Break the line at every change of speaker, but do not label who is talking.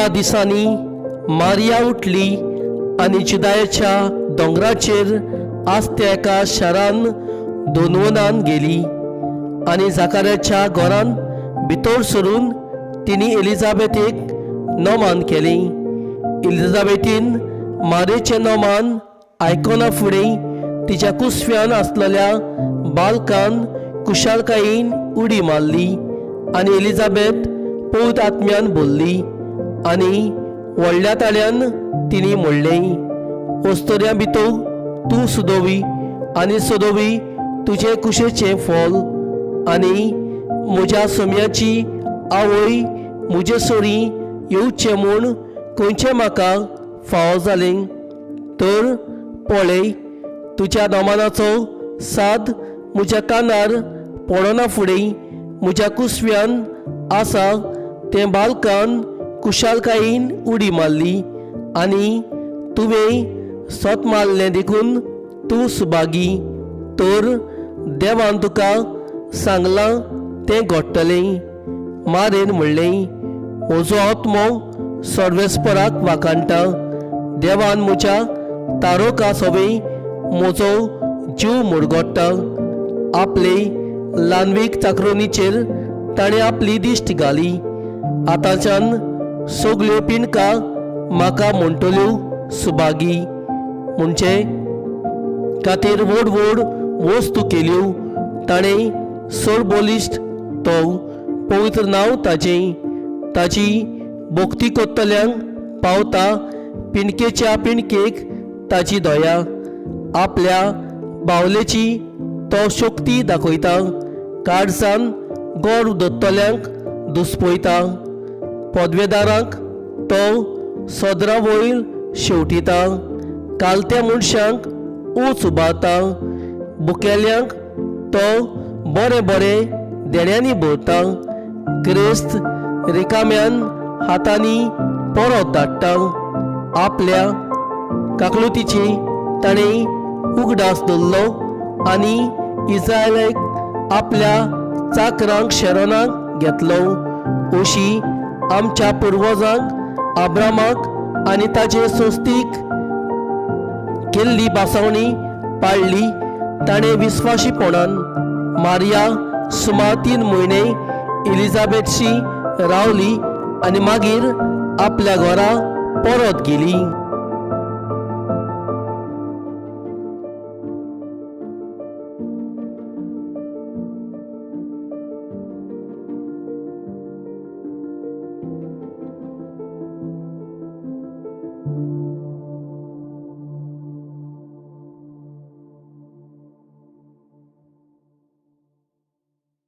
त्या दिसांनी मारिया उठली आनी जुदायाच्या दोंगराचेर आसत्या एका शारान दोनवनान गेली आनी जाकाऱ्याच्या घरान भितर सरून तिणी एलिझाबेथीक नमान केलें. एलिझाबेथीन मारेचें नमान आयकना फुडें तिच्या कुसव्यान आसलेल्या बालकान कुशालकायेन उडी मारली आनी एलिझाबेथ पवित्र आत्म्यान भरली आनी व्हडल्या ताळ्यान तिणी म्हणलें, अस्तुऱ्यां भितर तूं सुदोवी आनी सदोवी तुजे कुशेचें फल, आनी म्हज्या सोम्याची आवय म्हजे सरीं येवचें म्हूण खंयचें म्हाका फावो जालें? तर पळय, तुज्या नमानाचो साद म्हज्या कानार पडना फुडें म्हज्या कुसव्यान आसा तें बालकान कुशालकायेन उडी मारली आनी तुवें सत मारलें देखून तूं सुभागी. तर देवान तुका सांगलां तें घडटलें. मारेन म्हणलें, म्हजो आत्मो सर्वेस्पराक वाखाणटा, देवान म्हज्या तारोका सवें म्हजो जीव मुरगोडटा. आपले ल्हानवीक चाकरोनीचेर ताणें आपली दिश्ट घाली. आतांच्यान सगल्यो पिंडकां म्हाका म्हणटल्यो सुभागी, म्हणजे खातीर व्हड व्हड वस्तू केल्यो ताणें. सर बलिश्ट तो पवित्र नांव ताजें. ताजी भक्ती कोत्तल्यांक पावता पिंडकेच्या पिंडकेक ताजी दया. आपल्या बावलेची तो शक्ती दाखयता, काळजान गोड दत्तल्यांक दुसपयता. पदवेदारांक तो सदरा वयर शेवटिता, कालत्या मनशांक ऊंच उबारता. बुकेल्यांक तो बरें बरें देण्यांनी भरता, ग्रेस्त रिकाम्यान हातांनी परत धाडटा. आपल्या काकलुतीची ताणें उगडास दवरलो आनी इस्रायलाक आपल्या चाकरांक शरणाक घेतलो, अशी आमच्या पुर्वजांक आब्रामाक आनी ताचे संस्थीक केल्ली बासावणी पाळ्ळी ताणें विस्वाशीपणान. मारिया सुमार 3 म्हयने एलिझाबेथशी रावली आनी मागीर आपल्या घरा परत गेली.